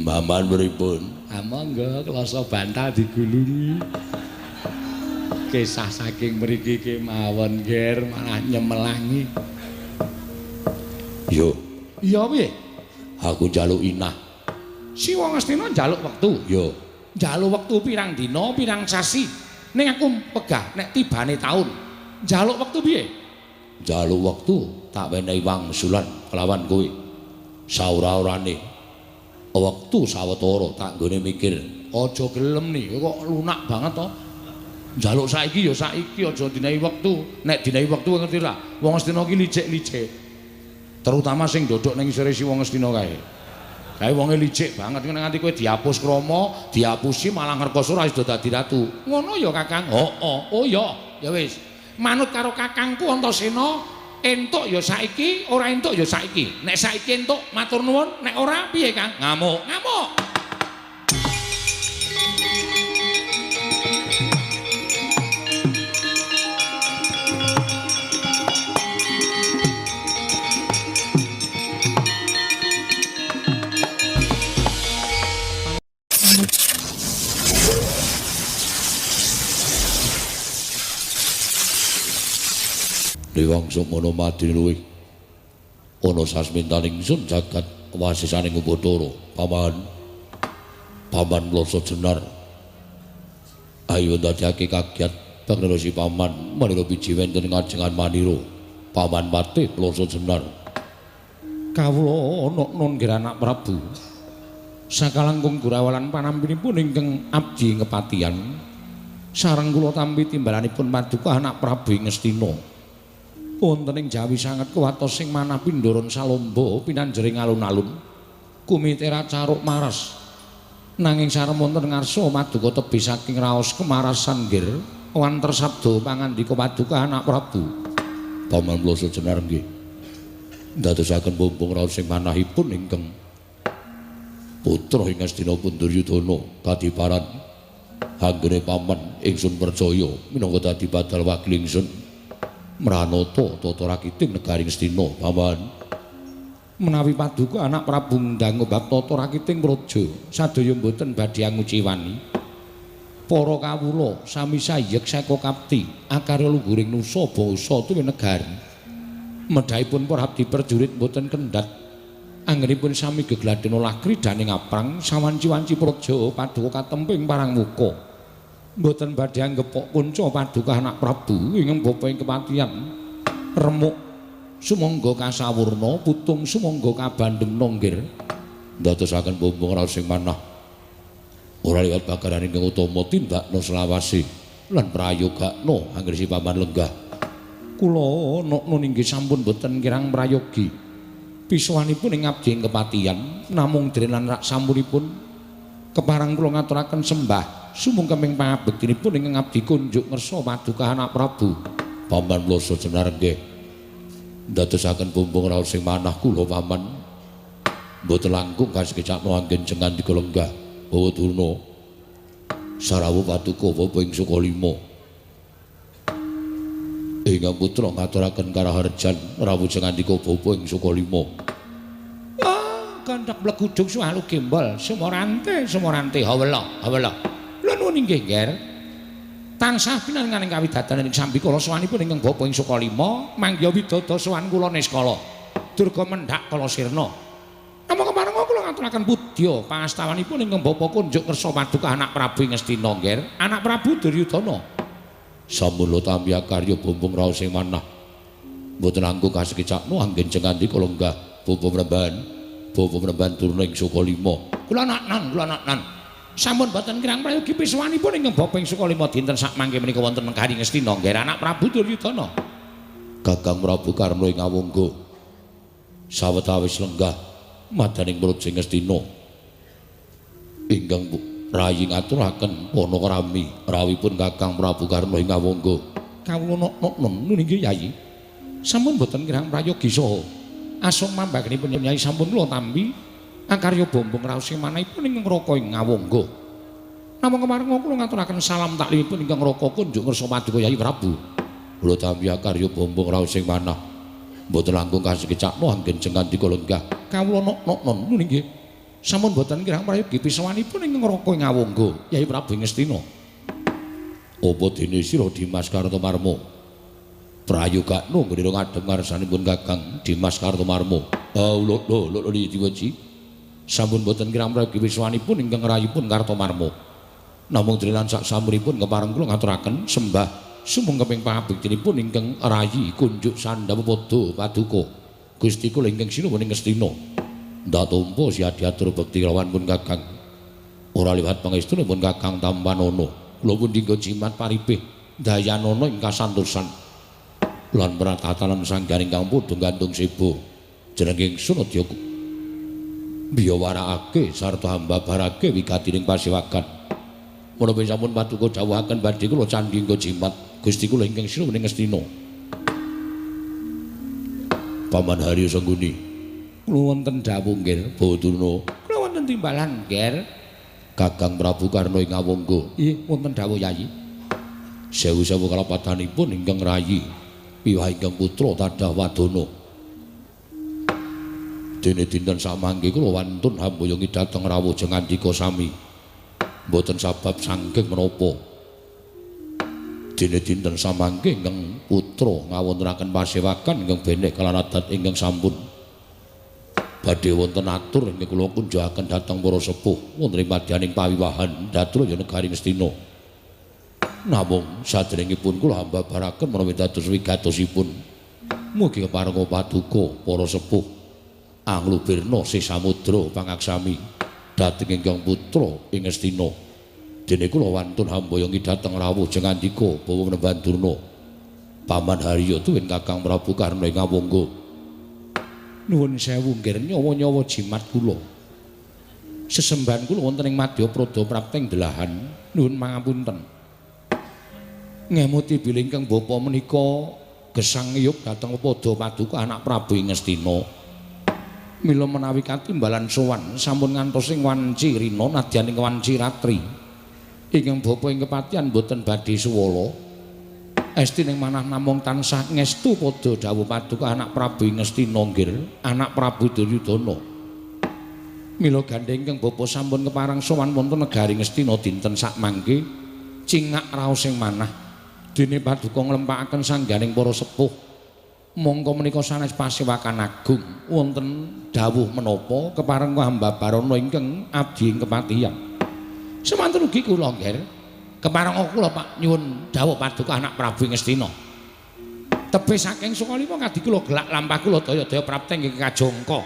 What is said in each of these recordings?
Paman pripun? Ah monggo kloso bantal digulungi. Kisah saking mriki kemawon, Ger, malah nyemelangi. Yo. Iya piye? Aku njaluk inah. Siwa Ngastina njaluk wektu. Yo. Njaluk wektu pirang dina, pirang sasi. Ning aku pegah nek tibane taun. Njaluk wektu piye? Njaluk wektu tak wenehi wangsulan kelawan kowe. Saura-urane wektu sawetara tak nggone mikir. Aja gelem nih, kok lunak banget to. Njaluk saiki ya saiki, aja dinehi wektu. Nek dinehi wektu ngerti ra? Wong Ngastina ki licik-licik. Terutama sing dodok ning isore Siwa Ngastina kae. Kae wonge licik banget nek nganti kowe dihapus krama, dihapusi malah ngrekoso ora sida dadi ratu. Ngono ya Kakang? Heeh. Oh ya, ya wis. Manut karo kakangku Antasena, entuk ya saiki, ora entuk ya saiki. Nek saiki entuk matur nuwun, nek ora piye Kang? Ngamuk. Ngamuk. Dewang Sukmana madya luwih ana sasmintaning ingsun jagat wasisaning Bathara. Paman, Paman Mlasa Jenar, ayo ndadekake kagiat pangresi Paman manira biji wonten ngajengan manira. Paman Patih Mlasa Jenar. Kawula ana nun nggih anak Prabu. Sakalangkung gurawalan panampinipun ingkang abdi kepatihan sareng kula tampi timbalanipun paduka anak Prabu ing Ngastina. Wonten ing Jawi sanget kuwatos sing manah pindharan salomba pinanjering alun-alun kumitera caruk maras. Nanging sarem wonten ngarsa maduka tebih saking raos kemarasan nggir wanter sabda pangandika paduka anak Prabu. Paman Mlasa Jenar nggih ndadosaken bumbung raos sing manahipun ingkang putra ing Ngastina pun Duryudana kadiparan anggene paman ingsun percaya minangka dadi badal wakil ingsun mranata tata rakiting negari Ngastina. Paman, menawi paduka anak Prabu ndang bab tata rakiting praja sadaya mboten badhe anguciwani. Para kawula sami sayek seka kapti akarya luhuring nusa bangsa tuwin negari. Medhahipun para abdi prajurit mboten kendhat anggenipun sami gegladhen olah kridhaning aprang sawanci-wanci praja paduka katemping parang muka. Mboten badhe anggepok kunca paduka anak Prabu ingkang bapa ing kepatihan. Remuk sumangga kasawurna putung sumangga kabandhemna nggir. Ndadosaken bumbung raos sing manah ora liwat bagaran ingkang utama tindakna selawase lan prayogakna anggere si paman lenggah. Kula nokno inggih sampun boten kirang prayogi. Pisuwanipun ing abdi ing kepatihan namung dren lan rak sampunipun keparang kula ngaturaken sembah sumungkeming pangabektinipun ingkang abdi kunjuk ngersa paduka anak Prabu. Paman Mlasa Jenar nggih ndadosaken bumbung raos sing manah kula paman mboten langkung kasekecakno anggen jengan dika lenggah bawa durna sarawuh paduka bapa ing Sukalima. Ingkang putra ngaturaken karaharjan rawuh jengandika bapa ing Sukalima. Ah, kandhak mlegudug suwalu gembol sumorante sumorante hawela hawela. Lha nuwun inggih Nger. Tansah pinanganing kawidadanan ing sambikala sowanipun ingkang bapa ing Sukalima manggiha widada sowan kula niskala. Durga mendhak kala sirna. Namung kepareng kula ngaturaken pudya pangastawanipun ingkang bapa kunjuk kersa paduka anak Prabu ing Ngastina Nger, anak Prabu Duryudana. Sampun tampi akarya bumbung raos sing manah mboten langkung kasekecakno anggen jengandika lenggah bapa mremban bapa mremban turun ing Sukalima. Kula naknan kula naknan. Sampun boten kirang prayogi pisuwanipun ingkang bapa ing Sukalima dinten sakmangke menika wonten negari Ngastina nggih anak Prabu Duryudana. Kakang Prabu Karna ing Awangga sawetawis lenggah madaning praja Ngastina ingkang rayi ngaturaken panakrami rawuhipun Kakang Prabu Karna ing Awangga. Kawula nok-nok nggih Yayi. Sampun boten kirang prayogi saha asung mambagenipun Yayi sampun kula tampi akarya bombong raos sing manahipun ingkang Raka ing Awangga. Namung kemareng kula ngaturaken salam taklimipun ingkang Raka kunjuk ngersa paduka Yayi Prabu. Kula tampi akarya bombong raos sing manah mboten langkung kasekecakno anggen jengandika lenggah. Kawula nok-nok nggih. Sampun boten kirang prayogi pisawanipun ing Ngraka ing Awangga, Yai Prabu Ngastina. Apa dene sira Dimas Kartomarma? Prayogakno nggene ngadhep ngarsanipun Kakang Dimas Kartomarma. Lho lho lho diweji. Sampun boten kirang prayogi pisawanipun ingkang rayipun Kartomarma. Namung dene lan sak samuripun kepareng kula ngaturaken sembah sumangga ping pangabektinipun ingkang rayi kunjuk sandha pepadha paduka Gusti kula ingkang sinuwun ing Ngastina. Ndak tampa siadiatur bekti lawan pun Kakang. Ora liwat pangestunipun Kakang tampanana. Kula pun dinggo jimat paripih dayanana ing kasantosan lan pratatanan sanggar ingkang padha gandung seba. Jeneng ingsun adya biyawarakake sarta hambabarake wigatining pasewakan. Menawi sampun paduka dawuhaken badhe kula candhi nggo jimat Gusti kula ingkang sinuwun ing Ngastina. Paman Haryo Sangguni, kula wonten dawuh nggih Bawadurna. Kula wonten timbalan nggih Kakang Prabu Karna ing Awangga. Nggih wonten dawuh Yayi. Sewu-sewu kalapatanipun ingkang rayi piwah ingkang putra tadah wadana. Dene dinten samangke kula wantun hamboyongi dhateng rawuh jengandika sami. Mboten sabab saking menapa. Dene dinten samangke ingkang putra ngawontenaken pasewakan ingkang beneh kalan adat ingkang sampun badhe wonten atur ingkang kula kunjukaken dhateng para sepuh wonten ing madyaning pawiwahan Datraya negari Ngastina. Namung saderengipun kula hambabaraken menawi dados wigatosipun mugi keparenga paduka para sepuh anglubirna sih samudra pangaksami dhateng ingkang putra ing Ngastina. Dene kula wantun hamboyongi dhateng rawuh jengandika bawa Panembahan Durna. Paman Haryo tuwin Kakang Prabu Karna ing Awangga. Nuwun sewu nggih nyawa-nyawa jimat kula. Sesembahan kula wonten ing madya prada prapting delahan. Nuwun mangapunten. Ngemuti bilih ingkang bapa menika gesang ngiyup dhateng padha paduka anak Prabu ing Ngastina. Mila menawi katimbalan sowan sampun ngantos ing wanci rina nadyan ing wanci ratri. Ingkang bapa ing kepatihan boten badhe suwala. Esti ning manah namung tansah ngestu padha dawuh paduka anak Prabu ing Ngastina nggih, anak Prabu Duryudana. Mila gandheng ingkang bapa sampun keparang sowan wonten negari Ngastina dinten sakmangke cingak raos ing manah. Dene paduka nglempakaken sangganing para sepuh. Mongko menika sanes pasewakan agung wonten dawuh menapa kepareng hambabarana ingkang abdi ing kepatihan. Semanten ugi kula nggih. Kepareng kula Pak nyuwun dawuh paduka anak Prabu Ngastina. Tebih saking Sukalima kadi kula gelak lampah kula daya-daya prapteng ing kajangka.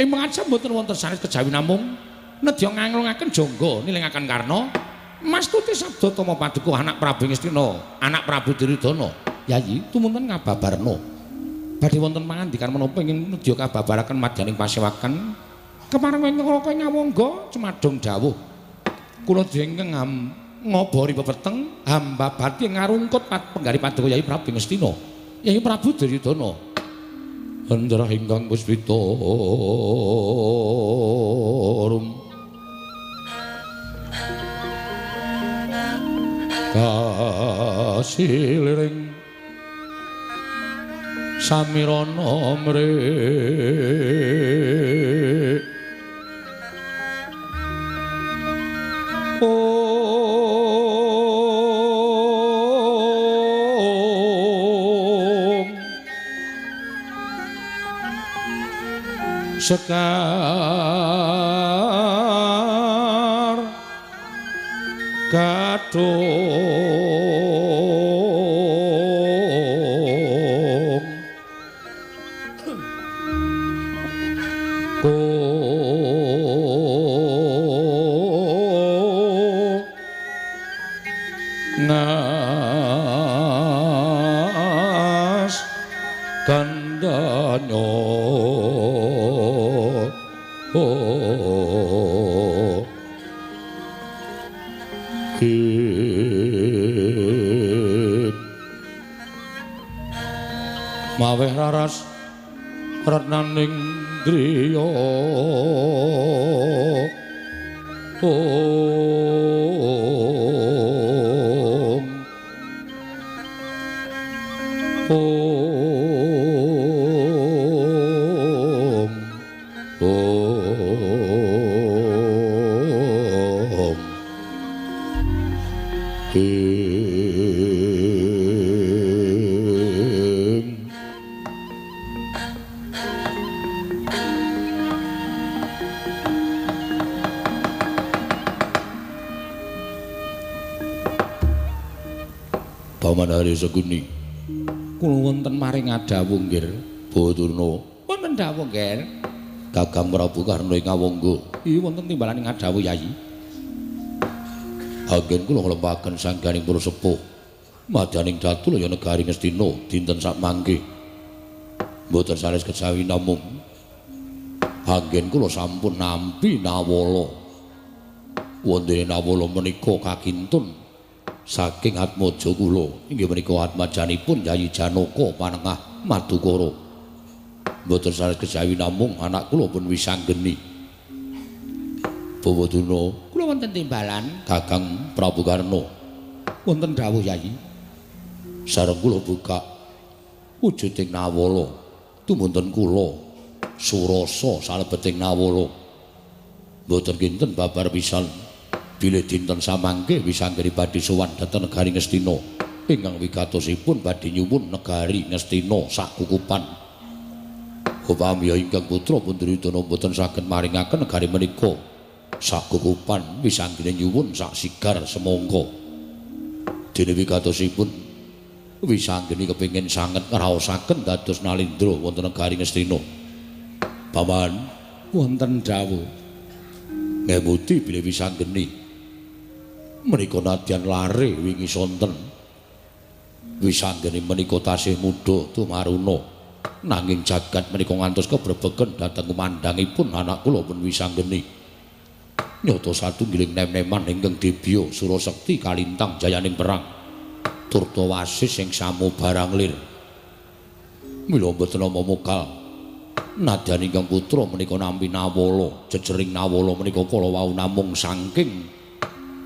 Ing mangsa mboten wonten sanes kejawi namung nedya nganglungaken jangga nilingaken Karna. Mastuti sabda tama paduka anak Prabu Ngastina, anak Prabu Duryudana. Yayi tumunten ngababarna. Badhe wonten pangandikan menapa ingkang nedya kababaraken madyaning pasewakan kepareng ing Ngraka ing Awangga cemadhong dawuh. Kula ingkang ngobori pepeteng hamba bati ngarungkut penggari paduka Yai Prabu Ngastina, Yai Prabu Duryudana. Hendra ingkang puspita rum kasiliring samirana mrih Om Sekar Kadung Ngas gandanyo maweh raras retnaning griya Om Om Om. Paman Hari Seguni, kula wonten maring adhawuh nggih. Bawa Durna, wonten dawuh nggih. Kakang Prabu Karna ing Awangga. Iya wonten timbalan ing adhawuh Yayi. Anggen kula nglempaken sangganing para sepuh madyaning Datulaya negari Ngastina dinten sakmangke. Mboten sanes kejawi namung anggen kula sampun nampi nawala. Wontene nawala menika kakintun saking atmaja kula, inggih menika atmajanipun Yayi Janaka panengah Madukara. Mboten sanes kejawi namung anak kula pun wisanggeni. Bawa Durna, kula wonten timbalan. Kakang Prabu Karna, wonten dawuh Yayi. Sareng kula buka wujuding nawala tumunten kula surasa salebeting nawala. Mboten kinten babar pisan bilih dinten samangke wisanggeni badhe sowan dhateng negari Ngastina ingkang wigatosipun badhe nyuwun negari Ngastina sakukupan. Upami ingkang putra Puntaridana mboten saged maringaken negari menika sakukupan, wisanggeni nyuwun sak sigar semangka. Dene wigatosipun wisanggeni kepingin sanget ngraosaken dados nalindra wonten negari Ngastina. Paman, wonten dawuh. Ngemuti bilih wisanggeni menika nadyan lare wingi sonten. Wisanggeni menika tasih muda tumaruna, nanging jagat menika ngantos kebrebegen dhateng kumandhangipun anak kula pun wisanggeni. Nyata satunggiling nem-neman ingkang dibya Surasekti kalintang jayaning perang turta wasis sing samo barang lir. Mila mboten nampa mokal nadyan ingkang putra menika nampi nawala, jejering nawala menika kala wau namung saking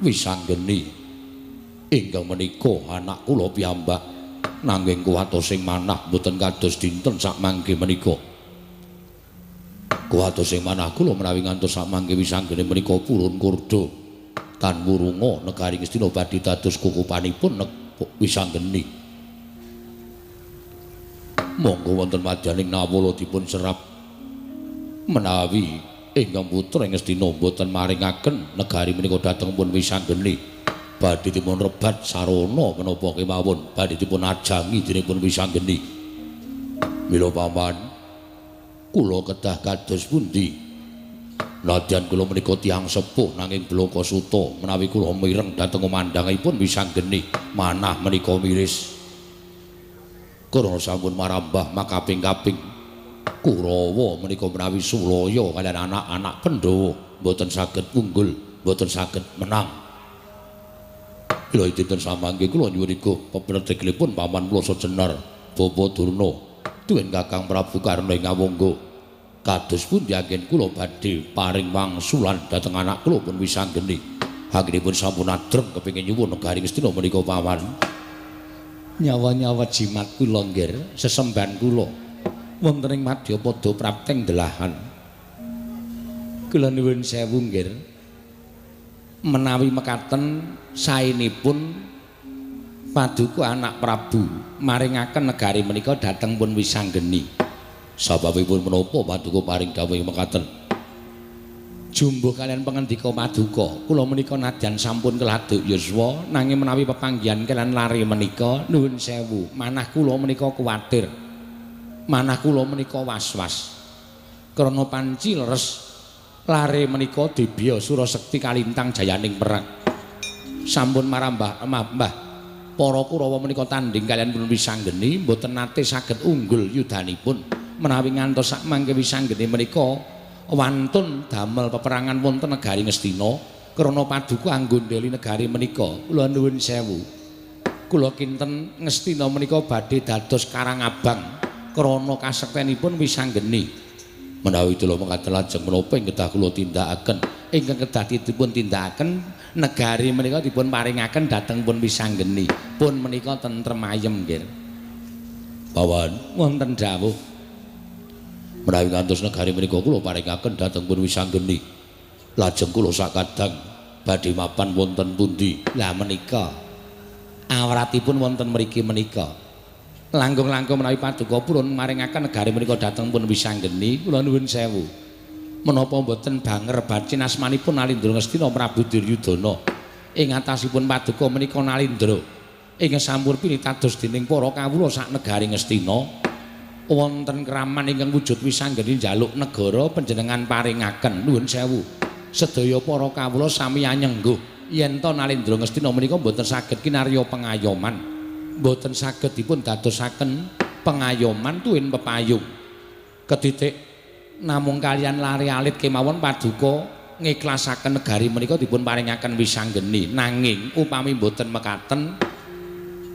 wisanggeni ingkang menika anak kula piyambak, nanging kuwatosing manah mboten kados dinten sakmangke menika. Kuwatosing manah kula menawi ngantos sakmangke wisanggeni menika purun kurda tan wurunga negari Ngastina badhe dados kukupanipun wisanggeni. Monggo wonten madyaning nawala dipun serap menawi ingkang putra Ngastina mboten maringaken negari menika dhateng pun wisanggeni, badhe dipun rebat sarana menapa kemawon badhe dipun ajangi dening pun wisanggeni. Mila paman, kula kedah kados pundi? Nadyan kula menika tiyang sepuh nanging blaka suta, menawi kula mireng dhateng kumandhangipun wisanggeni manah menika miris. Karana sampun marambah makaping-kaping Kurawa menika menawi sulaya kaliyan anak-anak Pandhawa mboten saged unggul, mboten saged menang. Kula dinten samangke kula nyuwun iga pepredegipun Paman Mlasa Jenar Bapak Durna tuwin Kakang Prabu Karna ing Awangga. Kados pundi anggen kula badhe paring wangsulan dhateng anak kula pun wisanggeni. Anggenipun sampun adreng kepengin nyuwun negari Ngastina menika paman. Nyawa-nyawa jimat kula nggih, sesembahan kula wonten ing madyapada prapteng delahan. Kula nuwun sewu nggih, menawi mekaten saenipun paduka anak Prabu maringaken negari menika dhateng pun wisanggeni. Sababipun menapa paduka paring dawuh mekaten? Jumbuh kalian pangandika paduka, kula menika nadyan sampun keladuk yuswa, nanging menawi pepanggihan kalian lare menika nuwun sewu, manah kula menika kuwatir, manah kula menika was-was. Krana panci leres lare menika dibya Surasekti kalintang jayaning perang. Sampun marambah mbah para Kurawa menika tandhing kalian pun wisanggeni mboten nate saged unggul yudanipun. Menawi ngantos sakmangke wisanggeni menika wantun damel peperangan wonten negari Ngastina krana paduka anggondheli negari menika. Kula nuwun sewu, kula kinten Ngastina menika badhe dados karang abang krana kasektenipun wisanggeni. Menawi dela mekaten lajeng menapa ing kedah kula tindakaken? Ingkang kedah dipun tindakaken negari menika dipun paringaken dhateng pun wisanggeni. Pun menika tentrem ayem nggih. Pawan, wonten dawuh. Menawi ngantos negari menika kula paringaken dhateng pun wisanggeni, lajeng kula sakadang badhe mapan wonten pundi? Lah menika awratipun wonten mriki menika. Langkung-langkung menawi paduka purun maringaken negari menika dhateng pun wisanggeni, kula nuwun sewu. Menapa mboten banger bacin asmanipun Nalindra Ngastina Prabu Duryudana. Ing atasipun paduka menika Nalindra. Ingkang sampun pinitados dening para kawula sak negari Ngastina. Wonten kraman ingkang wujud wisanggeni njaluk negara panjenengan paringaken. Nuwun sewu. Sedaya para kawula sami anyengguh yen to Nalendra Ngastina menika mboten saged kinarya pengayoman. Mboten saged dipun dadosaken pengayoman tuwin pepayung. Ketitik namung kalian lare alit kemawon paduka ngiklasaken negari menika dipun paringaken wisanggeni. Nanging upami mboten mekaten,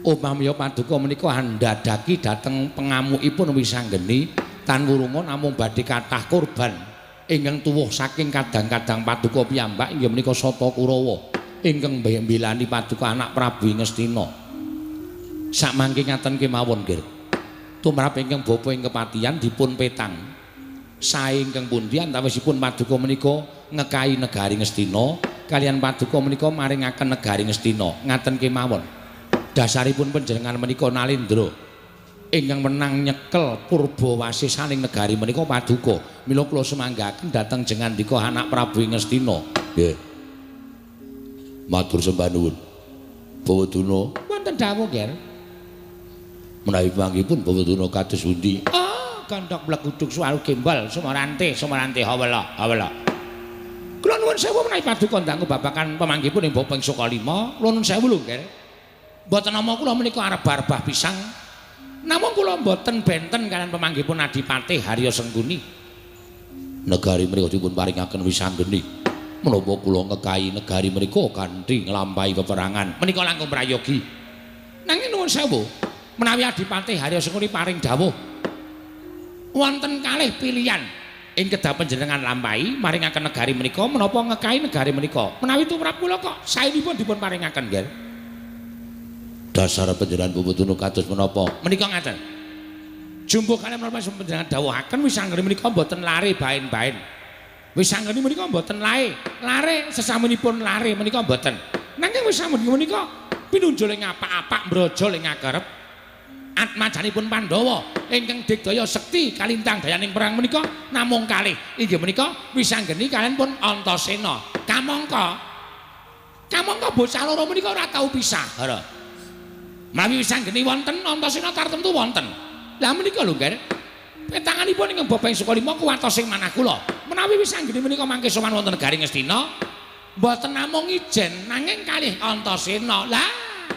upami paduka menika andhadhaki dhateng pengamukipun wisanggeni tan wurunga namung badhe kathah korban ingkang tuwuh saking kadang-kadang paduka piyambak inggih menika Sata Kurawa ingkang mbelani paduka anak Prabu Ngastina. Sakmangke ngaten kemawon nggih. Tumrap ingkang bapa ing kepatihan dipun petang sae ingkang pundi antawisipun paduka menika ngekahi negari Ngastina kalian paduka menika maringaken negari Ngastina. Ngaten kemawon. Dasaripun panjenengan menika Nalendra ingkang menang nyekel purba wasisaning negari menika paduka. Mila kula sumanggaken dhateng jengandika anak Prabu Ngastina. Nggih. Matur sembah nuwun. Bawaduna wonten dawuh, Ger. Menawi panggihipun Bawaduna kados pundi? Ah, gandhok mleguduk suwaru gembal sumarante sumarante hawala hawala. Kula nuwun sewu menawi paduka ndangu babagan pemanggihipun ing bapa ing Sukalima. Kula nuwun sewu lho, Ger. Mboten nama kula menika arep-arbah pisang. Namung kula mboten benten kalian pemanggihipun Adipati Harya Sengkuni. Negari menika dipun paringaken wisanggeni. Menapa kula ngekahi negari menika kanthi nglampahi peperangan? Menika langkung prayogi. Nanging nuwun sewu, menawi Adipati Harya Sengkuni paring dawuh wonten kalih pilihan ing kedah panjenengan lampahi maringaken negari menika menapa ngekahi negari menika. Menawi tumrap kula kok saenipun dipun paringaken, Ger. Dasar panjenengan Bawaduna kados menapa? Menika ngaten. Jumbo kalian menapa panjenengan dawuhaken wisanggeni menika mboten lare baen-baen. Wisanggeni menika mboten lae, lare sesamunipun lare menika mboten. Nanging wisanggeni menika pinunjul ing apak-apak mbraja ing ngakerep. Atmajanipun Pandhawa ingkang digdaya sekti kalintang dayaning perang menika namung kalih. Inggih menika wisanggeni kalian pun Antasena. Kamangka kamangka bocah loro menika ora tau pisah. Hara. Menawi wisanggeni wonten Antasena tartemtu wonten. Lah menika lho, Ger. Petanganipun ingkang bapa ing Sukalima kuwatos ing manah kula. Menawi wisanggeni menika mangke sowan wonten negari Ngastina, mboten namung ijen nanging kalih Antasena. Lah,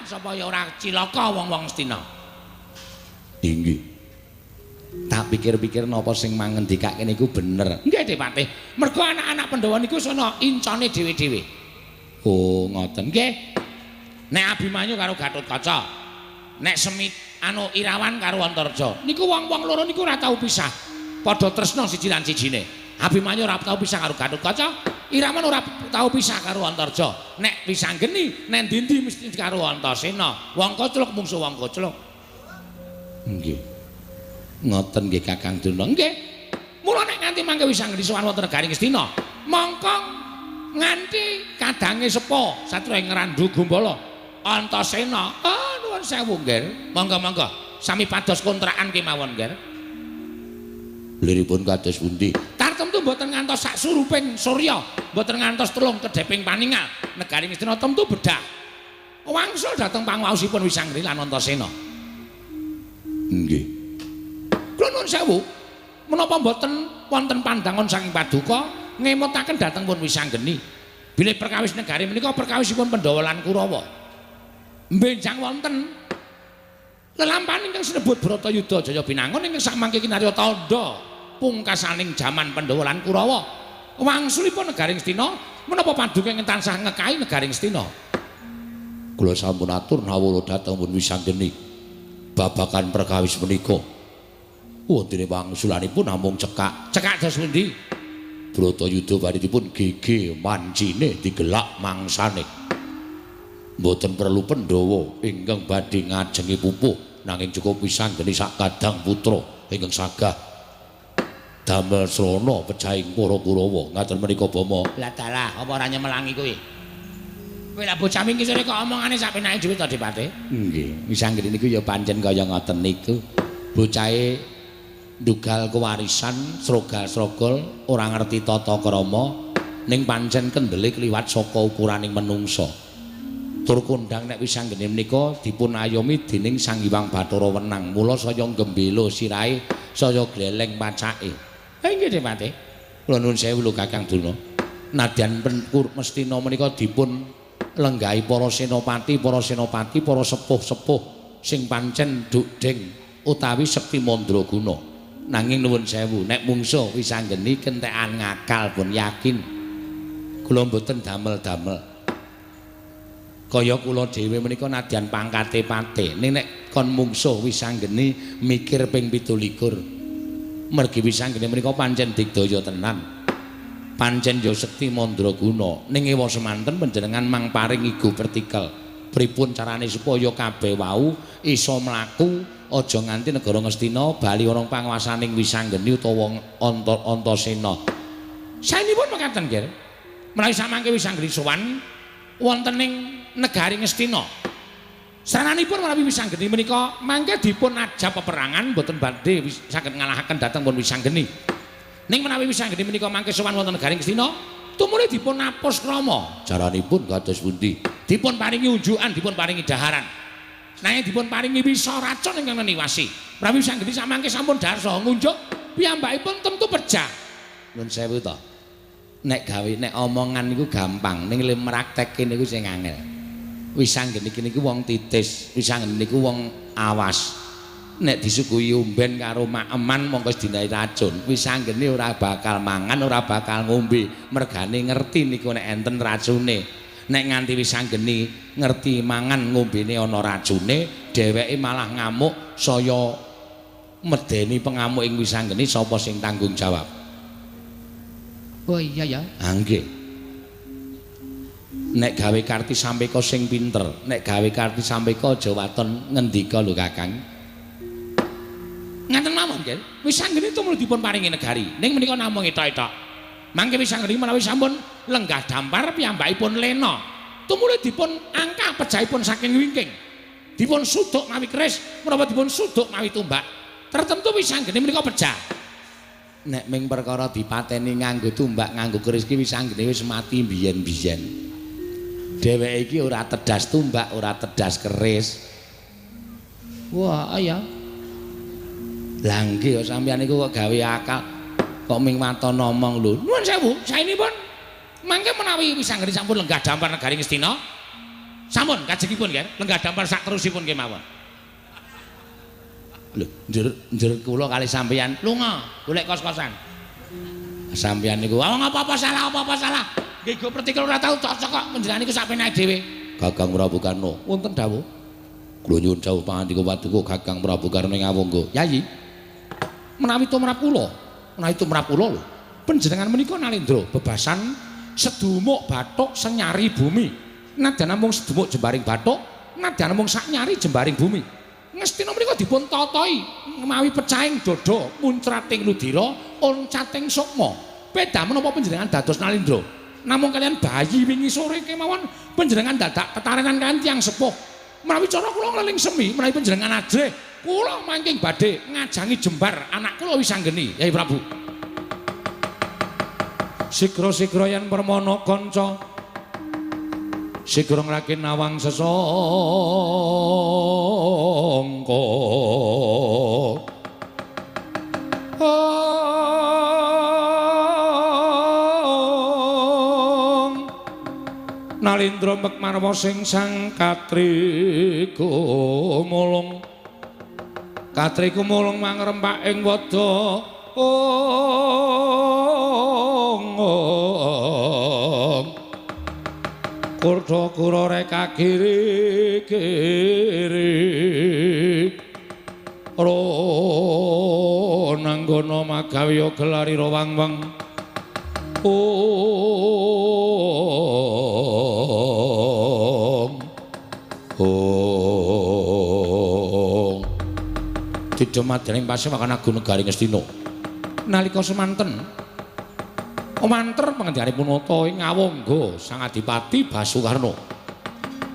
sapa ya ora cilaka wong-wong Ngastina. Inggih. Tak pikir-pikir napa sing mangendikake niku bener. Nggih, Dipatih. Mergo anak-anak Pandhawa niku sono incane dhewe-dhewe. Oh, ngoten. Nggih. Nek Abimanyu karo Gatotkaca, nek Semit anu Irawan karo Antarja niku wong-wong loro niku ora tau pisah. Padha tresna siji lan sijine. Abimanyu ora tau pisah karo Gatotkaca, Irawan ora tau pisah karo Antarja. Nek wisanggeni nek ndi-ndi mesti karo Antasena. Wong koclok mungsuh wong koclok. Nggih. Ngoten nggih Kakang Durna. Nggih. Mula nek nganti mangke wisanggeni sowan wonten negari Ngastina, mongko nganti kadange sepo satria ing Randhu Gumbala Antasena. Ah, nuwun sewu, Nger. Monggo-monggo sami pados kontrakan kemawon, Nger. Liripun kados pundi? Tartemtu mboten ngantos sak suruping surya, mboten ngantos telung kedheping paningal. Negari Ngastina temtu bedah. Wangsul dhateng panguwaosipun Wisanggeni lan Antasena. Nggih. Kula nuwun sewu. Menapa mboten wonten pandangan saking paduka ngemutaken dhateng pun Wisanggeni? Bilih perkawis negari menika perkawisipun Pandhawa lan Kurawa. Benjang wonten lelampahan ingkang sinebut Bratayuda Jaya Binangun ingkang samangke kinarya tandha pungkasaning jaman Pandhawa lan Kurawa. Wangsulipun negari Ngastina menapa paduka ingkang tansah ngekahi negari Ngastina? Kula sampun atur nawala dhateng pun Wisanggeni babagan perkawis menika. Wontene wangsulanipun namung cekak. Cekak dos pundi? Bratayuda baritipun gege mancine digelak mangsane. Mboten perlu Pandhawa ingkang badhe ngajengi pupuh, nanging cukup Wisanggeni sak kadang putra ingkang sagah damel srana pecahing para Kurawa. Ngaten menika Bama. Lah dalah, apa ora nyemelangi kuwi? Kowe lah bocah wingi sore kok omongane sak penake dhewe to, Dipate? Nggih, Wisanggeni niku ya pancen kaya ngoten niku. Bocahe ndugal kewarisan srogal-srogol ora ngerti tata krama, ning pancen kendele kliwat saka ukuraning menungsa. Tur kondhang nek Wisanggeni menika dipun ayomi dening Sang Hyang Bathara Wenang. Mula saya gembela sirahe, saya gleleng pacake. Nggih Depati. Kula nuwun sewu lho Kakang Durna. Nadyan Mestina menika dipun lenggahi para senopati, para senopati, para sepuh-sepuh sing pancen dukdeng utawi sekti mandraguna. Nanging nuwun sewu, nek mungsuh Wisanggeni kentekan ngakal pun yakin. Kula mboten damel-damel. Kaya kula dhewe menika nadyan pangkate pate, ning nek kon mungsuh Wisanggeni mikir ping 27. Mergi Wisanggeni menika pancen digdaya tenan. Pancen ya sekti mandraguna. Ning ewa semanten panjenengan mang paring igo pertikel. Pripun carane supaya kabeh wau iso mlaku aja nganti negara Ngastina bali ana panguwasaning Wisanggeni utawa Antasena. Saenipun mekaten, Ger. Menawi samangke Wisanggeni sowan wonten ing negari Ngastina. Saranipun menawi Wisanggeni menika mangke dipun ajab peperangan mboten badhe saged ngalahaken dhateng pun Wisanggeni. Ning menawi Wisanggeni menika mangke sowan wonten negari Ngastina, tumuli dipun apus krama. Caranipun kados pundi? Dipun paringi unjukan, dipun paringi daharan. Nanging dipun paringi wisa racun ingkang neniwasi. Menawi Wisanggeni samangke sampun dhahar saha ngunjuk, piyambakipun tentu pejah. Nuwun sewu to. Nek gawe nek omongan niku gampang, ning le mraktekke niku sing angel. Wisanggeni niku wong titis, Wisanggeni niku wong awas. Nek disuguhi umben karo maeman mongko dinahi racun. Wisanggeni ora bakal mangan, ora bakal ngombe, mergane ngerti niku nek enten racune. Nek nganti Wisanggeni ngerti mangan ngombene ana racune, dheweke malah ngamuk, saya medeni pengamuk ing Wisanggeni sapa sing tanggung jawab. Oh iya ya. Ha nggih. Nek gawe karti sampeka sing pinter, nek gawe karti sampeka aja waton ngendika lho Kakang. Ngaten mawon, Nggih. Wisanggeni tumrap dipun paringi negari. Ning menika namung etok-etok. Mangke Wisanggeni menawi sampun lenggah dampar piyambakipun lena. Tumuli dipun angkah pejahipun saking wingking. Dipun suduk mawi keris, menapa dipun suduk mawi tumbak. Tertentu Wisanggeni menika pejah. Nek ming perkara dipateni nganggo tumbak, nganggo keris ki Wisanggeni wis mati biyen-biyen. Dheweke iki ora tedas tumbak, ora tedas keris. Wah, iya. Lah nggih sampeyan niku kok gawe akal kok ming waton ngomong lho. Nuwun sewu, saenipun mangke menawi Wisanggeni sampun lenggah dampar negari Ngastina. Sampun kajengipun nggih, lenggah dampar sak terusipun kemawon. Lho, njur kula kali sampeyan lunga golek kos-kosan. Sampeyan niku, "Wong apa-apa salah, apa-apa salah." Nggih go pertikel ora tau cocok kok panjenengan niku sak penake dhewe. Kakang Prabu Karna, wonten dawuh. Kula nyuwun dawuh pangandika paduka Kakang Prabu Karna ing Awangga. Yayi. Menawi tumrap kula, menawi tumrap kula lho, panjenengan menika nalendra bebasan sedumuk bathuk senyari bumi. Nadyan namung sedumuk jembaring bathuk, nadyan namung sak nyari jembaring bumi. Ngastina menika dipun tatahi mawi pecahing dada, muncrating ludira, oncating sukma. Beda menapa panjenengan dados nalendra? Namung kalian bayi wingi sore kemawon panjenengan dadak tetarenan kalian tiyang sepuh. Menawi cara kula ngleling semi, menawi panjenengan ajrih, kula mangking badhe ngajangi jembar anak kula Wisanggeni, Yai Prabu. Sigra-sigra yen permana kanca, sigra ngrakin nawang sesangka. Nalindra mekmarwa sing sang katri gumulung. Katri gumulung mangrempak ing wada. Kurda kura reka kiri kiri. Ro nanggono magawe gelarira wang-wang. Ong ong Didumadyaning pasewakan agung negari Ngastina. Nalika semanten manter pangendikaning nata ing Awangga Sang Adipati Basukarna.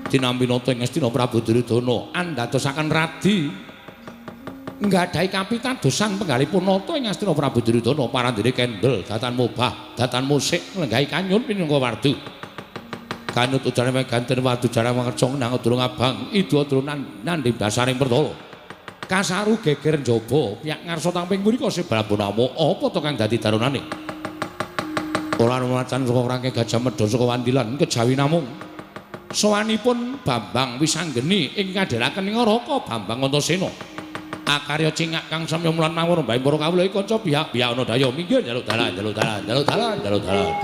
Dinampi nata ing Ngastina Prabu Duryudana andadosaken radi nggadahi kapitadosan penggalipun nata ing Ngastina Prabu Duryudana parandene kendel datan mobah datan musik nglenggahi kanyun minangka wardu. Kanut ujane meganten wadu jarang mangerca nang durung abang idu durung nandhing dasaring pertala. Kasaru geger njaba piyak ngarsa tamping mriko sebrabun amuk apa to kang dadi darunane. Ora ana macan saka rangke Gajah Mada saka Wandilan kejawi namung sowanipun Bambang Wisanggeni ing ngadhelaken ing Raka Bambang Antasena. Akarya cingak kang samya mulan mawon mbahe para kawula iki kanca pihak-pihak ana daya minggir njaluk dalan njaluk dalan njaluk dalan njaluk dalan.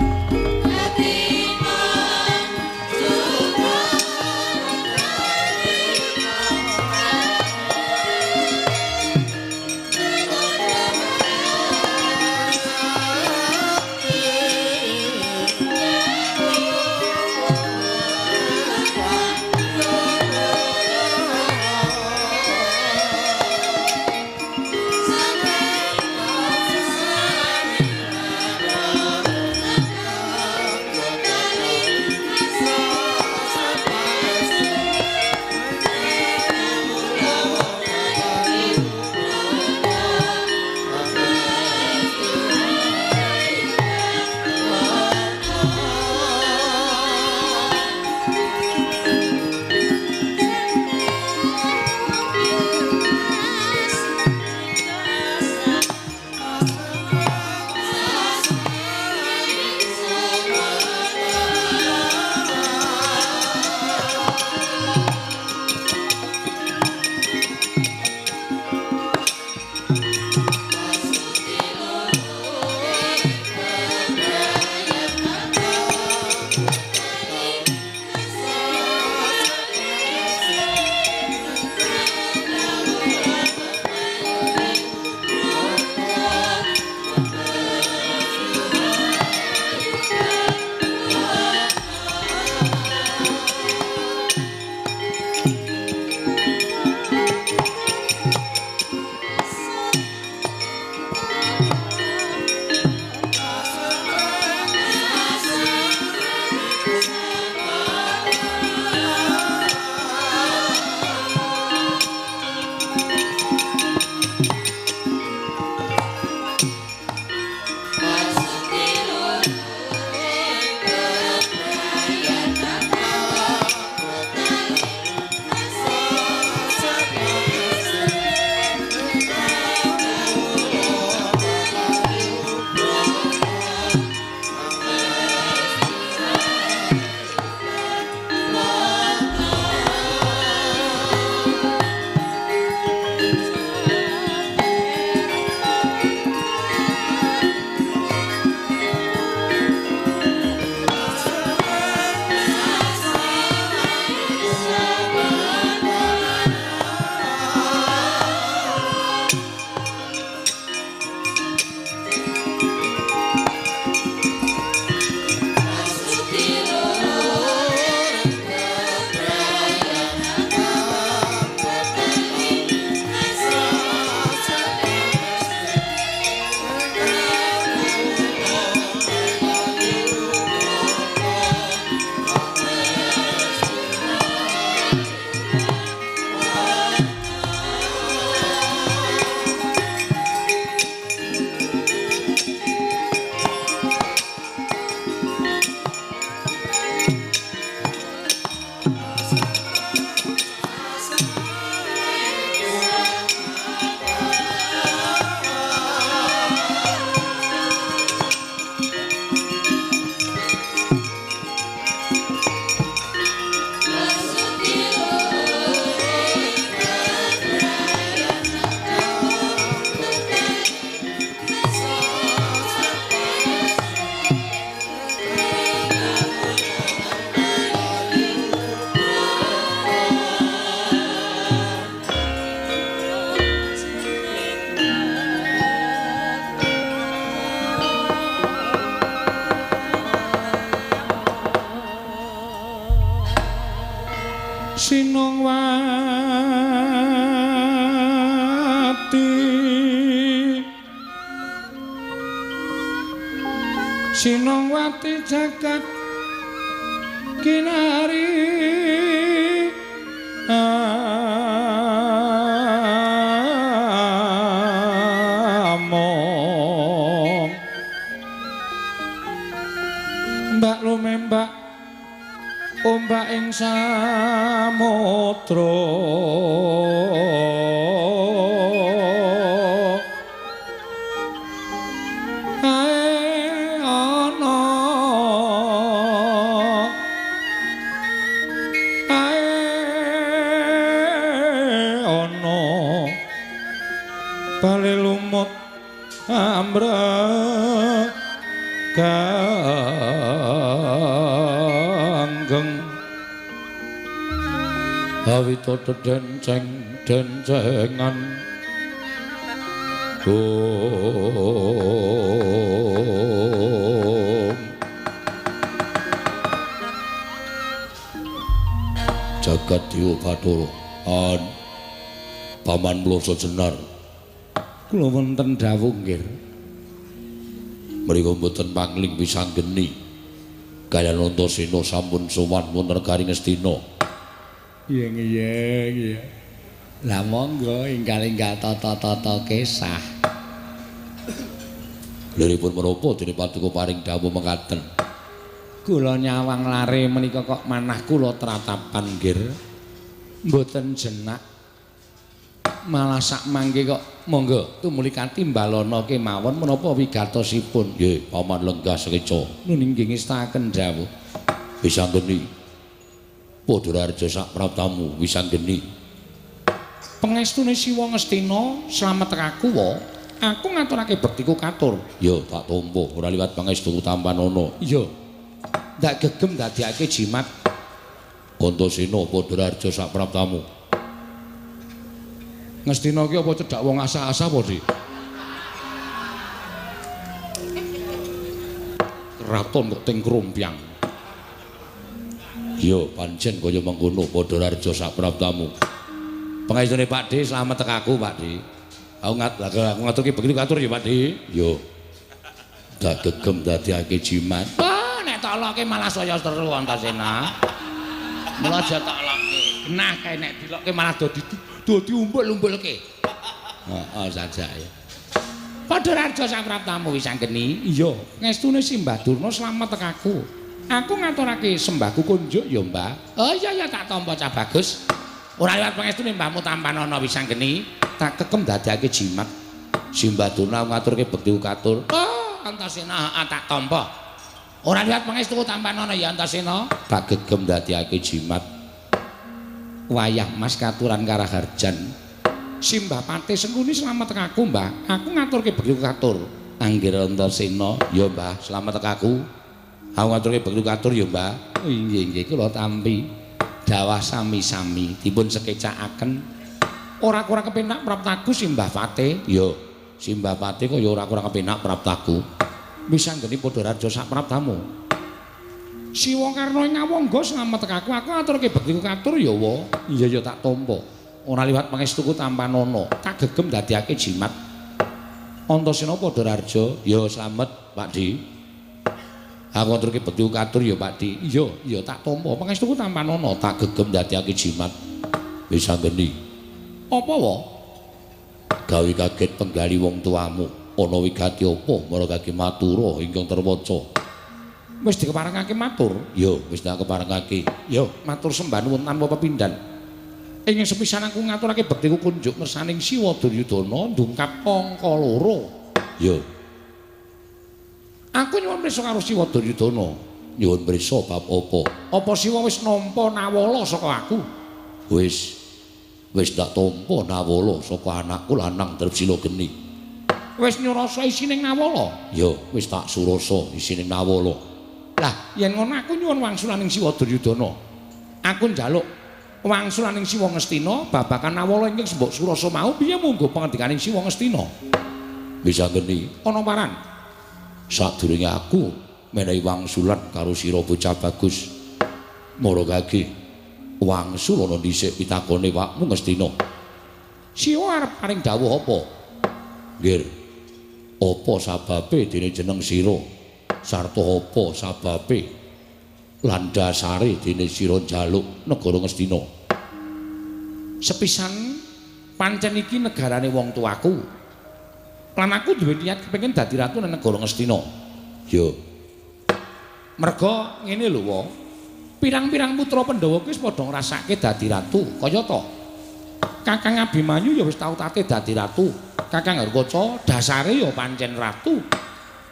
Sinongwati Sinongwati jagat kinari among Mbak lumembak Ombak ing samudra ae ana ae ana bale lumut ambrek ganggeng awita denceng dencengan om jagat dewa bathara an paman Mloso Jenar kula wonten dawuh nggih. Mriku mboten pangling wisanggeni kaliyan Antasena sampun sowan wonten negari Ngastina. Iya iya iya. Lah monggo ingkang-ingkang tata-tata kesah. Liripun menapa dene paduka paring dawuh mekaten? Kula nyawang lare menika kok manah kula tratapan nggih. Mboten jenak. Malah sak mangke kok monggo tumuli katimbalana kemawon menapa wigatosipun. Nggih, paman lenggah sekeca. Nun inggih ngestakaken dawuh. Wisanggeni. Padha raharja sak praptamu wisanggeni. Pengestune Siwa Ngastina slamet aku wa. Aku ngaturake bektiku katur. Ya tak tampa ora liwat pangestuku tampanana. Iya. Ndak gegem dadekake jimat. Antasena padha raharja sak praptamu. Ngastina ki apa cedhak wong asa-asa apa, Dik? Kraton kok ting krombyang. Ya pancen kaya mengkono padha raharja sak praptamu. Pengestune Pak D slamet tekaku Pak D. Aku ngaturke begitu katur ya Pak D. Ya. Dak gegem dadekake jimat. Wah, nek tak lokke malah saya seru Antasena. Mula aja tak lokke. Genah kae nek dilokke malah dadi umbul-umbulke. Heeh, sajake. Padha raharja sak praptamu wisanggeni. Iya, ngestune Simbah Durna slamet tekaku. Aku ngaturake sembahku kunjuk ya, Mbah. Oh iya ya tak tampa cah bagus. Ora liwat pangestune mbahmu tampanana wisanggeni, tak kekem dadekake jimat. Simbah Durna ngaturke bekti katur. Oh, Antasena tak tampa. Ora liwat pangestuku tampanana ya Antasena. Tak gegem dadekake jimat. Wayah Mas katuran karaharjan. Simbah Pate Sengkuni slamet tekaku, Mbah. Aku ngaturke bekti katur. Anggir Antasena, ya Mbah, slamet tekaku. Aku ngaturke bekti katur ya, Mbah. Oh, inggih inggih kula tampi. Dawah sami-sami dipun sekecakaken. Ora kurang kepenak praptaku Simbah Pate. Ya, Simbah Pate kaya ora kurang kepenak praptaku. Wis anggene padha raharja sak praptamu. Siwa Karna ing Awangga slamet tekaku, aku ngaturke bektiku katur ya wa. Iya ya tak tampa. Ora liwat pangestuku tampanana, tak gegem dadekake jimat. Antasena padha raharja, ya slamet Pak D. Aku ngaturke bektiku katur ya Pak D. Iya, iya tak tampa. Pangestuku tampanana, tak gegem dadekake jimat. Wis anggene. Apa wa? Gawe kaget penggali wong tuamu. Ana wigati apa maragake matura ingkang terwaca? Wis dikeparengake matur? Ya, wis tak keparengake. Ya, matur sembah nuwun tanpa pepindhan. Ing sepisan aku ngaturake bektiku kunjuk ngersaning Siwa Duryudana ndungkap angka loro. Ya. Aku nyuwun prisa karo Siwa Duryudana. Nyuwun prisa bab apa? Apa Siwa wis nampa nawala saka aku? Wis. Wis tak tampa nawala saka anakku lanang Trepsila Geni. Wis nyurasa isining nawala? Ya, wis tak surasa isining nawala. Lah, yen ngono aku nyuwun wangsulaning Siwa Duryudana. Aku njaluk wangsulaning Siwa Ngastina babagan nawala ingkang sembok surasa mau piye munggo pangandikaning Siwa Ngastina? Wis anggeni ana paran. Sadurunge aku menehi wangsulan karo sira bocah bagus. Maragake wangsul ana dhisik pitakone wakmu Ngastina. Siwa arep paring dawuh apa? Nggih. Apa sababe dene jeneng sira? Sarta apa sababe lan dasare dene sira njaluk negara Ngastina? Sepisan pancen iki negarane wong tuaku. Lan aku duwe niat kepengin dadi ratu nang negara Ngastina. Ya. Merga ngene lho, wa. Pirang-pirang putra Pandhawa kuwi wis padha ngrasake dadi ratu. Kaya to Kakang Abimanyu ya wis tau tate dadi ratu. Kakang Harkaca dasare ya pancen ratu.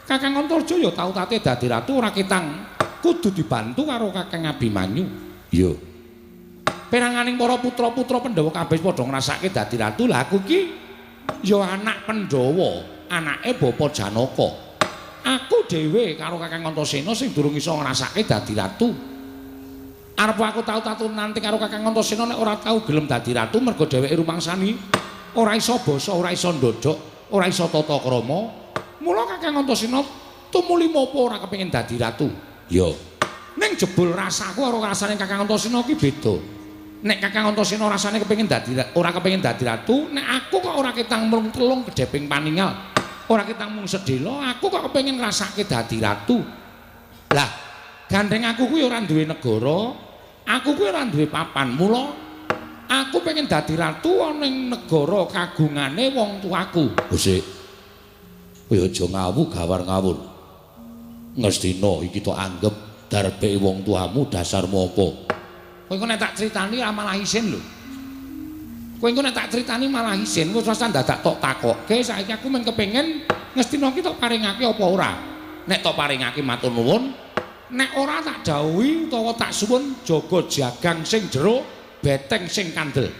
Kakang Antarja ya tau tate dadi ratu, ora ketang kudu dibantu karo Kakang Abimanyu. Iya. Peranganing para putra-putra Pandhawa kabeh padha ngrasake dadi ratu. Lah aku iki ya anak Pandhawa, anake Bapa Janaka. Aku dhewe karo Kakang Antasena sing durung iso ngrasake dadi ratu. Arep aku tau tatu nanti karo Kakang Antasena nek ora tau gelem dadi ratu mergo dheweke rumangsani ora iso basa, ora iso ndodhok, ora iso tata krama. Mula Kakang Antasena tumuli mopo ora kepengin dadi ratu. Iya. Ning jebul rasaku karo rasane Kakang Antasena ki beda. Nek Kakang Antasena rasane kepengin dadi ora kepengin dadi ratu, nek aku kok ora ketang mung telung kedheping paningal, ora ketang mung sedhela, aku kok kepengin ngrasake dadi ratu. Lah, gandeng aku kuwi ora duwe negara, aku kuwi ora duwe papan. Mula aku pengen dadi ratu ana ing negara kagungane wong tuaku. Sik. Kowe aja ngawu gawar ngawur. Ngastina iki tok anggep darbeke wong tuamu dasarmu apa? Kowe engko nek tak critani malah isin lho. Kowe engko nek tak critani malah isin, wis rasah dadak tok takokke. Saiki aku mung kepengin Ngastina iki tok paringake apa ora? Nek tok paringake matur nuwun, nek ora tak dawuhi utawa tak suwun jaga jagang sing jero, beteng sing kandel.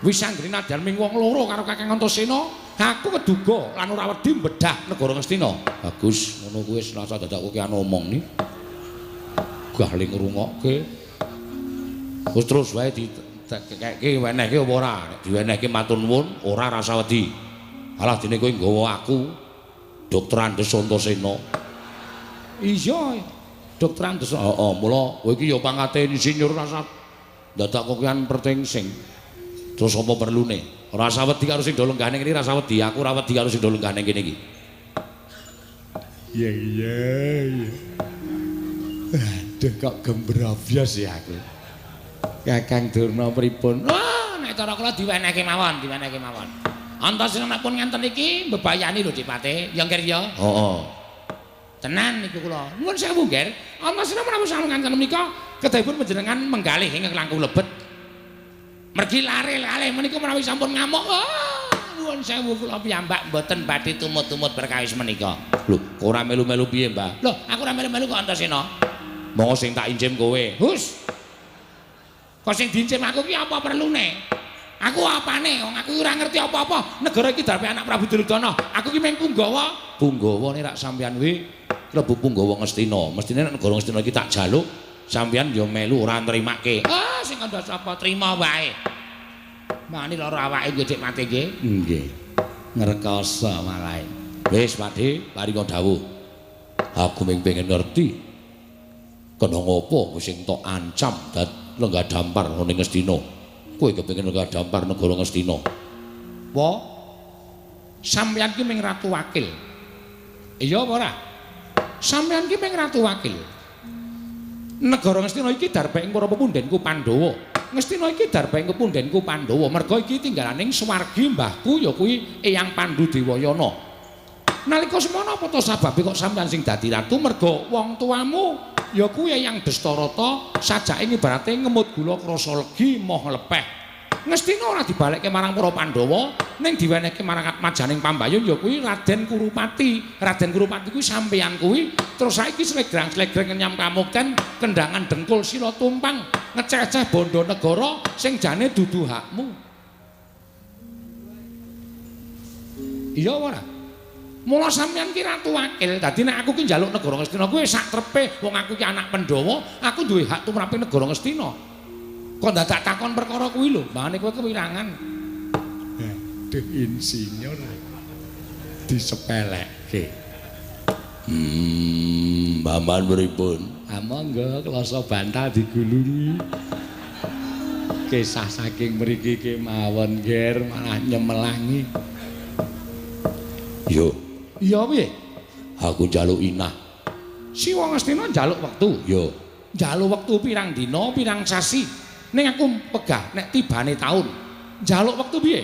Wis anggere nadyan ming wong loro karo Kakang Antasena, aku keduga lan ora wedi mbedah negara Ngastina. Bagus, ngono kuwi wis rasah dadak kowe ki omong ni. Gah le ngrungokke. Wis terus wae dikekekke wenehke apa ora? Nek diwenehke matur nuwun, ora rasa wedi. Alah dene kowe nggawa aku Dokter Andes Antasena. Iya, Dokter Andes. Heeh, mula kowe iki ya pangkate insinyur rasa dadak kokean pertingsing. Terus apa perlune? Rasa wedi karo sing do lenggah ning kene, rasa wedi. Aku ora wedi karo sing do lenggah ning kene iki. Iya, iya, iya. Aduh kok gembrabyos ya aku. Kakang Durna pripun? Wah, nek cara kula diwenehke mawon, diwenehke mawon. Antasena nek pun ngenten iki mbebayani lho Dipate, ya Ngger ya. Heeh. Tenan niku kula. Nuwun sewu, Ngger. Antasena menawi sampun ngenten menika kedahipun panjenengan menggalih ingkang langkung lebet. Mergi lare-lare menika menawi sampun ngamuk. Wah, nuwun sewu kula piyambak mboten badhe tumut-tumut perkawis menika. Lho, kok ora melu-melu piye, Mbah? Lho, aku ora melu-melu kok Antasena. Monggo sing tak incim kowe. Hus. Kok sing diincim aku ki apa perlune? Aku apane? Wong aku ora ngerti apa-apa. Negara iki darpe anak Prabu Duryudana. Aku ki mung punggawa. Punggawa nek rak sampeyan kuwi klebu punggawa Ngastina. Mestine nek negara Ngastina iki tak jaluk, sampeyan ya melu ora nrimake. Ah, sing kandha sapa trima wae. Mani lara awake nggih Dik Mate nggih. Nggih. Ngrekoso malah. Wis Pakde, paringa dawuh. Aku mung pengen ngerti. Kena ngopo sing tok ancam dat lenggah dampar ning Ngastina. Kowe kepengin lenggah dampar negara Ngastina. Wa sampeyan ki mung ratu wakil. Iya apa ora? Sampeyan ki mung ratu wakil. Negara Ngastina iki darbeke para pepundhenku Pandhawa. Ngastina iki darbeke pepundhenku Pandhawa. Merga iki tinggalaning swargi mbahku ya kuwi Eyang Pandu Dewayana. Nalika semono apa to sababe kok sampeyan sing dadi ratu? Merga wong tuamu ya kuwi Eyang Destarata sajake ibarate ngemut gula krasa legi moh lepeh. Ngastina ora dibalekke marang para Pandhawa, ning diwenehke marang atmajaning pambayun ya kuwi Raden Kurupati. Raden Kurupati kuwi sampeyan kuwi. Terus saiki slegrang-slegreng ngenyam kamukten, kendangan dengkul sila tumpang, ngeceh-ceh bondo negara sing jane dudu hakmu. Iya ora? Mula sampeyan ki ratu wakil. Dadi nek aku ki njaluk negara Ngastina kuwi sak trepe wong aku ki anak Pandhawa, aku duwe hak tumrape negara Ngastina. Kok dadak takon perkara kuwi lho, mbane kowe kewirangan. Aduh insinyur disepelekke. Paman pripun? Ah monggo klasa bantal digulungi. Kisah saking mriki kemawon, Ger, malah nyemelangi. Yo. Iya piye? Aku njaluk inah. Si wong Ngastina njaluk wektu. Yo. Njaluk wektu pirang dina, pirang sasi. Ning aku pegah nek tibane taun. Njaluk wektu piye?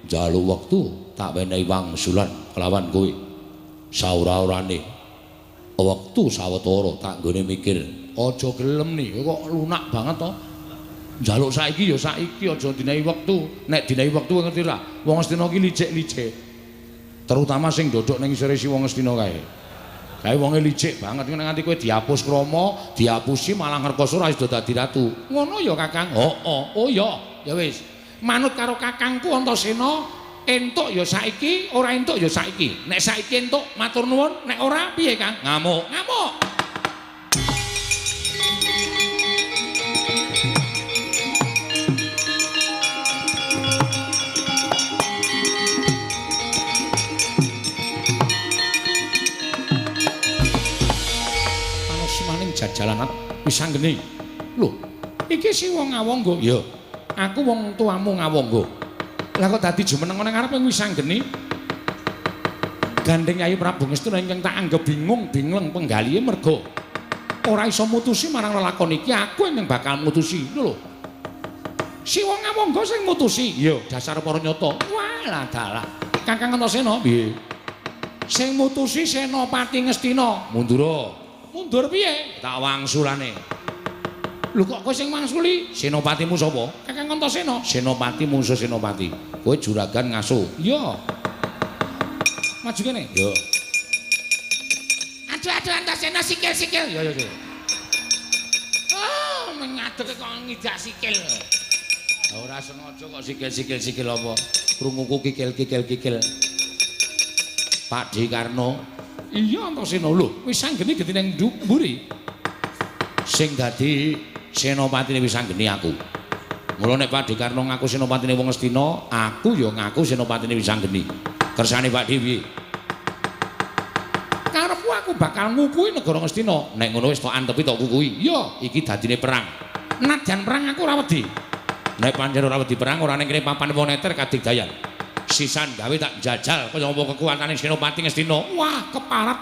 Njaluk wektu tak wenehi wangsulan kelawan kowe. Saura-urane wektu sawetara tak nggone mikir Aja gelem nih, kok lunak banget to. Njaluk saiki ya saiki, aja dinehi wektu. Nek dinehi wektu ngerti ra? Wong Astina ki licik-licik. Terutama sing ndodok ning isore si wong Astina kae. Kae wonge licik banget, nek nganti kowe dihapus krama, dihapusi malah ngrekoso ora sida dadi ratu. Ngono ya Kakang? Heeh. Oh ya, ya wis. Manut karo kakangku Antasena, entuk ya saiki, ora entuk ya saiki. Nek saiki entuk matur nuwun, nek ora piye Kang? Ngamuk. Ngamuk. Panosmaning jajalan Wisanggeni. Lho, iki si wong Ngawangga. Ya, aku wong tuamu Ngawangga. Lah kok dadi jumeneng nang ngarepe Wisanggeni? Gandeng Yayi Prabu Ngastina ingkang tak anggep bingung bingleng penggalihe merga ora iso mutusi marang lelakon iki, aku ingkang bakal mutusi. Lho lho. Si wong Ngawangga sing mutusi. Ya, dasar para nyata. Walah dalah. Kakang Antasena piye? Sing mutusi Senopati Ngastina. Mundura. Mundur piye? Tak wangsulane. Lho kok kowe sing mangsuli? Senopatimu sapa? Kakang Antasena. Senopati mungsuh Senopati. Kowe juragan ngaso. Iya. Maju kene. Iya. Aduh aduh Antasena sikil-sikil. Ya ya ya. Oh, mengadeg kok ngidak sikil. Ora sengaja kok sikil-sikil sikil apa? Krunguku kikil-kikil kikil. Pak D Karno. Iya Antasena lho, Wisanggeni genti nang mburi. Sing dadi senopatine Wisanggeni aku. Mula nek Pak Dekarno ngaku senopatine wong Astina, aku ya ngaku senopatine Wisanggeni. Kersane Pak Dewi. Karepku aku bakal ngukuhi negara Ngastina. Nek ngono wis tok antepi tok kukuhi. Iya, iki dadine perang. Nadyan perang aku ora wedi. Nek pancen ora wedi perang ora ning kene papan wong neter kadigdayan. Sisan gawe tak jajal kaya apa kekuatane Senopati Ngastina. Wah, keparat.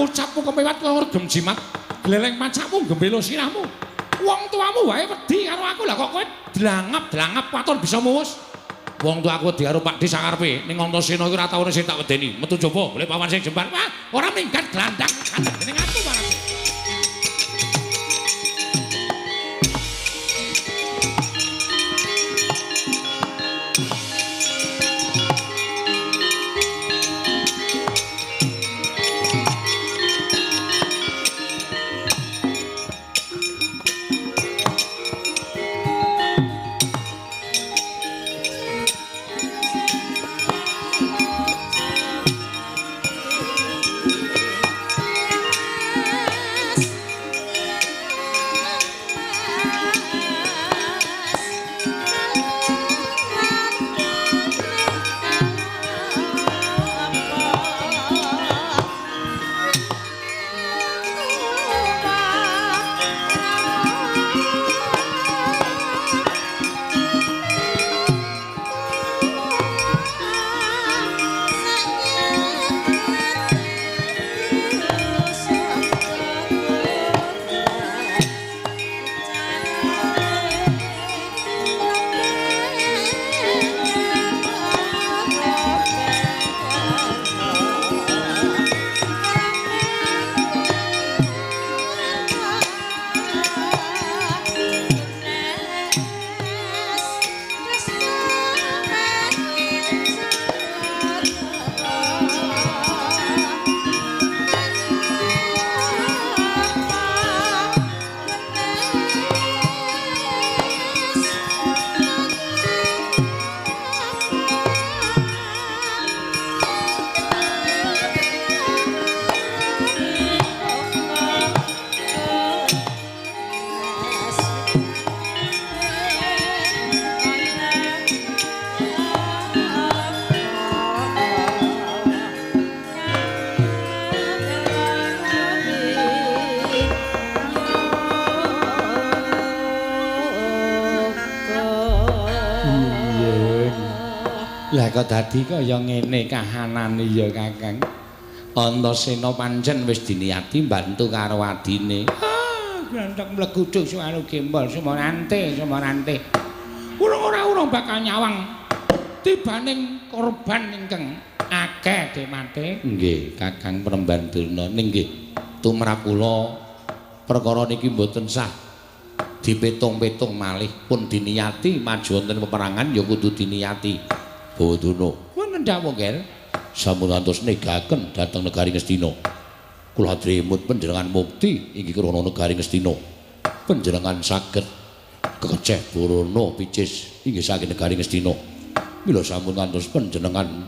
Ucapmu kepewat kaya regem jimat. Gleleng pacakmu gembelo sirahmu. Wong tuamu wae wedi karo aku, lah kok kowe dlangap-dlangap waton bisa muwus. Wong tuaku wedi karo Pakde sakarepe. Ning Antasena iku ora tau sing tak wedeni. Metu jaba golek pawan sing jembar. Wah, ora minggat glandang ning aku marang. Lah kok dadi kaya ngene kahanane ya Kakang. Antasena pancen wis diniati mbantu karo adine. Ah, glandhek mleguduk suara gembol sumarante sumarante. Urung ora urung bakal nyawang tibaning korban ingkang akeh demate. Nggih, Kakang Prembandurna ning nggih tumrap kula Perkara niki mboten sah dipetung-petung malih, pun diniyati maju wonten peperangan ya kudu diniyati. Bawa Durna. Wonten dawuh, Ger. Sampun ngantos negaken dhateng negari Ngastina. Kula adremut panjenengan mukti inggih krana negari Ngastina. Panjenengan saged kekeceh Barana picis inggih saking negari Ngastina. Mila sampun ngantos panjenengan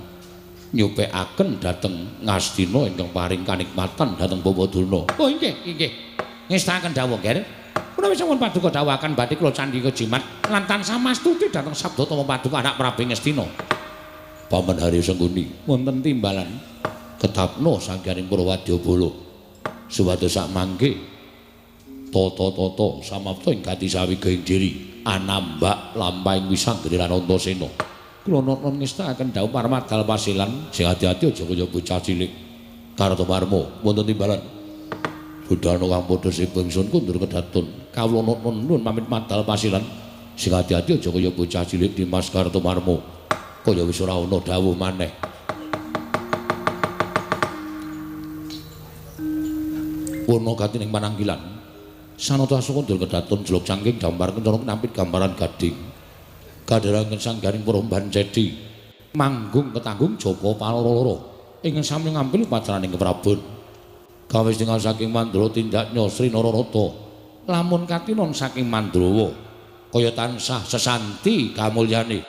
nyupekaken dhateng Ngastina ingkang paring kanikmatan dhateng Bawa Durna. Oh inggih, inggih. Ngestakaken dawuh, Ger. Menawi sampun paduka dawuhaken badhe kula candhi kejimat lan tansah mastuti dhateng sabda tama paduka anak Prabu Ngastina. Paman Haryo Sengkuni wonten timbalan ketapno sangganing Purwadyabala supados sak mangke tata-tata samapta ing gati sawiga ing diri anambak lampahing wisanggeni lan Antasena. Kula nata ngestakaken dawuh parmadal pasilan sing ati-ati aja kaya bocah cilik. Kartomarma wonten timbalan budhana kang padha sipung ingsun kundur kedatun. Kawula nata nuwun pamit madal pasilan sing ati-ati aja kaya bocah cilik Dimas Kartomarma. Kaya wis ora ana dawuh maneh. Purna gati ning pananggilan. Sanata asoka ndur kedatun jeluk cangking gambar kencana nampit gambaran gading. Kadharangen sanggaring Puromban Cedi. Manggung ketanggung japa paloro-loro ingkang sami ngampil pacaraning keprabon. Kawis tingal saking Mandra tindaknya Sri Nararata. Lamun katinon saking Mandrawa kaya tansah sesanti kamulyane.